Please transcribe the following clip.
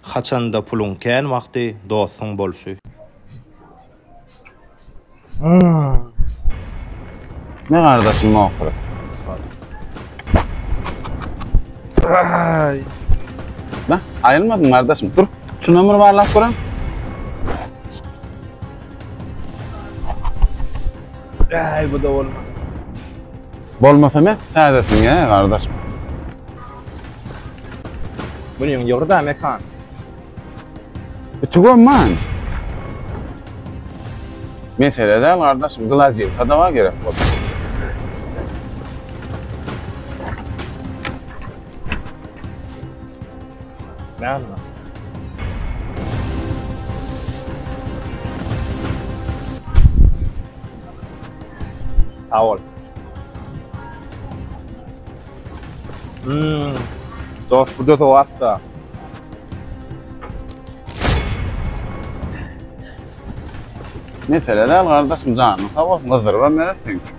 Haçanda puluň kän wagty dostuň bolşy. Ne gardaşym mokry. Ay. Bak aýylmadym gardaşym. Dur. Şu nomer barlap görem. Ay bu da bolmaz. Bolmasa me täzesini ge gardaşym. Bunuň ýurda mekan. Tügem man. Mesele däl gardaşym, glazirka da bar gerek bolsa. Näme? Sag bol. Hmm. Dost bu da sowapda. Mesele däl gardaşym, janyň sag bolsun, gyzdyrybam berer seň üçin.